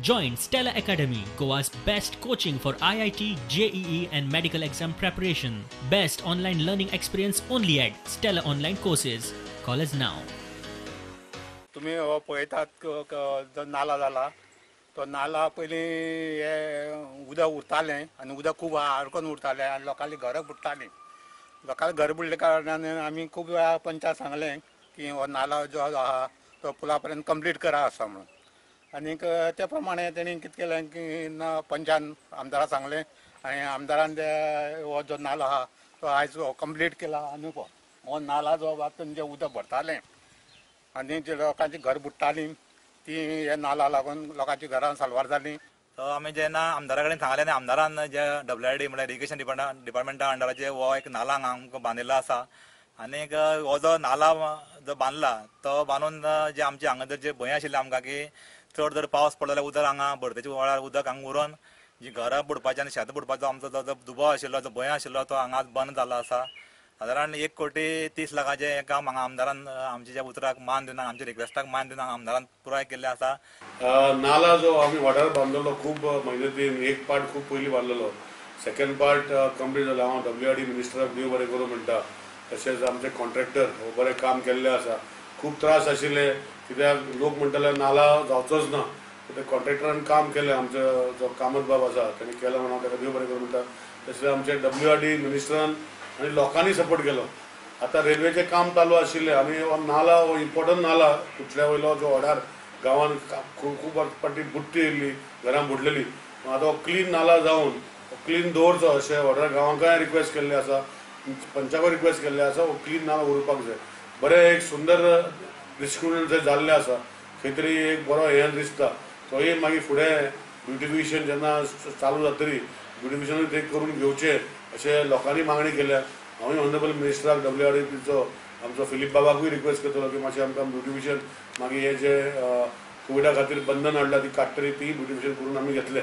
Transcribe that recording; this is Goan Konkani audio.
Join Stella Academy, Goa's best coaching for IIT, JEE and medical exam preparation. Best online learning experience only at Stella Online Courses. Call us now. तुमी हो पळयतात जो नाला जाला तो नाला पयलीं हे उदक उरतालें आनी उदक खूब आडकोन उरतालें आनी लोकांलीं घरां बुडटालीं. लोकांलीं घर बुडले कारणान आमी खूब वेळा पंचाक सांगलें की हो नाला जो आहा तो पुला पर्यंत कंप्लीट करा आसा म्हणून. आनीक त्या प्रमाणे तेणी कितें केलें की ना पंचान आमदाराक सांगलें आनी आमदारान ते हो जो नालो आहा तो आयज कंप्लीट केला. आनी हो नाला जो आतां जें उदक भरतालें आनी जे लोकांची घर बुडटालीं ती हे नाला लागून लोकांची घरां साल्वार जालीं. तो आमी जेन्ना आमदारा कडेन सांगलें आनी आमदारान जे डब्ल्यू आर डी म्हळ्यार इरिगेशन डिपार्टमेंटा अंडराचे हो एक नाला हांगा आमकां बांदिल्लो आसा. आनीक हो जो नाला जो बांदला तो बांदून जे आमचे हांगा जे भंय आशिल्ले आमकां की चड जर पावस पडलो जाल्यार उदक हांगा भरतेच्या वेळार उदक हांगा उरोन जी घरां बुडपाचें आनी शेतां बुडपाचो आमचो जो दुबाव आशिल्लो, जो भंय आशिल्लो तो हांगा बंद जाल्लो आसा. सादारण 1,30,00,000 हें काम हांगा आमदारान आमच्या ज्या उतराक मान दिवन, आमच्या रिक्वेस्टाक मान दिवन आमदारान पुराय केल्लें आसा. नाला जो आमी वाठार बांदलेलो खूब म्हयने, एक पार्ट खूब पयलीं बांदलेलो, सेकंड पार्ट कंप्लीट जाला. हांव डब्ल्यू आर डी मिनिस्टराक देव बरें करूं म्हणटा. तशेंच आमचे कॉन्ट्रॅक्टर हो बरें काम केल्लें आसा. खूब त्रास आशिल्ले कित्याक लोक म्हणटाले नाला जावचोच ना, ते कॉन्ट्रॅक्टरान काम केलें. आमचो जो कामत बाब आसा तेणी केलें म्हणून हांव ताका देव बरें करूं म्हणटा. तशेंच आमचे डब्ल्यू आर डी मिनिस्टरान आनी लोकांनी सपोर्ट केलो. आतां रेल्वेचें काम चालू आशिल्लें आनी हो नाला हो इम्पोर्टंट नाला कुटल्या वयलो जो वडार गांवान खूब खूब फावटी बुडटी येयल्ली, घरां बुडलेली. आतां हो क्लीन नाला जावन क्लीन दवरचो अशें वडार गांवांकय रिक्वेस्ट केल्लें आसा, पंचाकूय रिक्वेस्ट केल्लें आसा. हो क्लीन नाला उरपाक जाय. बरें एक सुंदर दृश्टिकोण जंय जाल्लें आसा खंय तरी एक बरो हें दिसता. तोय मागीर फुडें ब्युटिफिकेशन जेन्ना चालू जातली ब्युटिफिकेशन ते करून घेवचें अशें लोकांनी मागणी केल्या. हांवूय ऑनरेबल मिनिस्टराक डब्ल्यू आर डी पीचो आमचो फिलीप बाबाकूय रिक्वेस्ट करतलो की मातशें आमकां ब्युटिफिकेशन मागीर हे जे कोविडा खातीर बंधन हाडलां ती काडटली ती ब्युटिफिकेशन करून आमी घेतले.